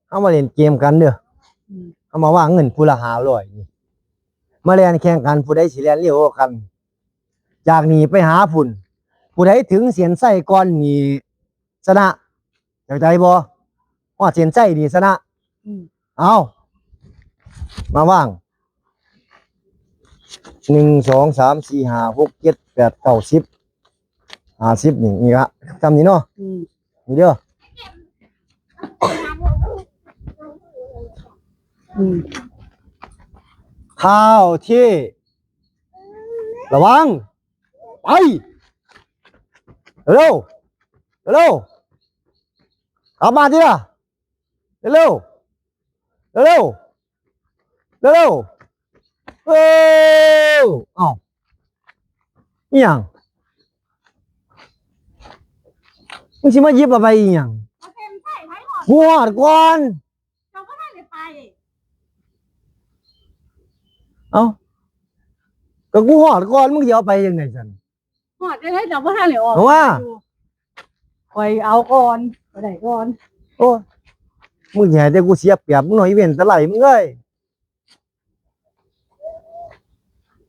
ເຮົາມາຫຼິ້ນເກມກັນເດີ້. ອືມ ເຮົາມາວາງເງິນຜູ້ລະຫ້າຮ້ອຍນີ້ ມາແລ່ນແຂ່ງກັນ ຜູ້ໃດຊິແລ່ນເລັວກວ່າກັນ ຈາກນີ້ໄປຫາພຸ້ນ ຜູ້ໃດເຖິງເສັ້ນໄຊກ່ອນນີ້ຊະນະ. ເຂົ້າໃຈບໍ່? ຮອດເສັ້ນໄຊນີ້ຊະນະ. ອືມ ເອົາ ມາວາງ ໜຶ່ງ ສອງ ສາມ ສີ່ ຫ້າ ຫົກ ເຈັດ ແປດ ເກົ້າ ສິບ ຫ້າສິບ ນີ້ ນີ້ລະ ຊ່ຳນີ້ເນາະ. ອືມ ນີ້ເດີ້. ອືມ ທ້າວເທ ລະວັງ ໄປ ເລັວ ເລັວ ກັບມາຕິລະ ເລັວ ເລັວ ເລັວ ເອີຍ ເອົ້າ ອີ່ຫຍັງ? ມຶງຊິມາຫຍິບເອົາໄປອີ່ຫຍັງ? ມາເຊັນໃສ່ໃຜຮອດ ກູຮອດກ່ອນ. ເຈົ້າບໍ່ທັນໄດ້ໄປ. ເອົ້າ ກໍກູຮອດກ່ອນ ມຶງຊິເອົາໄປຈັ່ງໃດຊັ້ນ? ຮອດຈັ່ງໃດເຈົ້າບໍ່ທັນໄດ້ອອກ? ເອົາວ່າ ຂ້ອຍເອົາກ່ອນ ຂ້ອຍໄດ້ກ່ອນ. ໂອ້ຍ ມຶງຊິໃຫ້ແຕ່ກູເສຍປຽບມຶງເນາະ ອີເວັນຕະໄລມຶງເອີຍ.